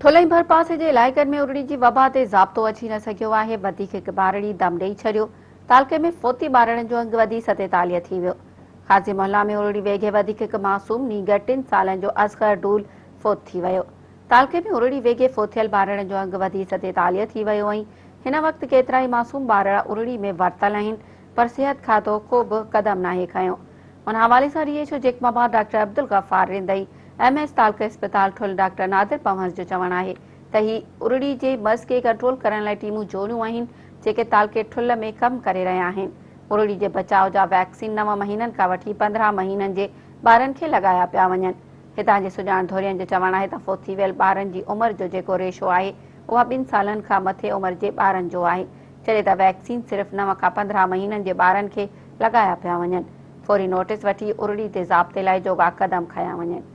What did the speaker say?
ٺلهه ۽ ڀرپاسي جي علائقن ۾ ارڙي جي وبا تي ضابطو اچي نه سگهيو آهي، وڌيڪ هڪ ٻارڙي دم ڏئي ڇڏيو، تعلقي ۾ فوتي ٻارڙن جو انگ وڌي 47 ٿي ويو. قاضي محلا ۾ ارڙي ويگهي وڌيڪ هڪ معصوم نينگر ٽن سالن جو اصغر ڊول فوت ٿي ويو. تعلقي ۾ ارڙي ويگهي فوت ٿيل ٻارڙن جو انگ وڌي 47 ٿي ويو ۽ هن وقت ڪيترائي معصوم ٻارڙا ارڙي ۾ ورتل آهن پر صحت کاتو ڪو به قدم ناهي کنيو. ان حوالي سان D H O Jacobabad doctor Abdul Ghaffar Rind ۽ M S تعلقه اسپتال ٺل ڊاڪٽر نادر پنهور جو چوڻ آهي ته هي ارڙي جي مرض کي ڪنٽرول ڪرڻ لاء ٽيمون جوڙيون آهن جيڪي تعلقي ٺل ۾ ڪم ڪري رهيا آهن ارڙي جي بچاء جا ويڪسين نو مهينن کان وٺي 15 مهينن جي ٻارن کي لڳايا پيا وڃن هتان جي سڄاڻ ڌرين جو چوڻ آهي ته فوت ٿي ويل ٻارن جي عمر جو جيڪو ريشو آهي اها ٻن سالن کان مٿي عمر جي ٻارن جو آهي جڏهن ته ويڪسين صرف نو کان 15 مهينن جي ٻارن کي لڳايا پيا وڃن فوري نوٽيس وٺي ارڙي تي ضابطي لاء جوڳا قدم کنيا وڃن.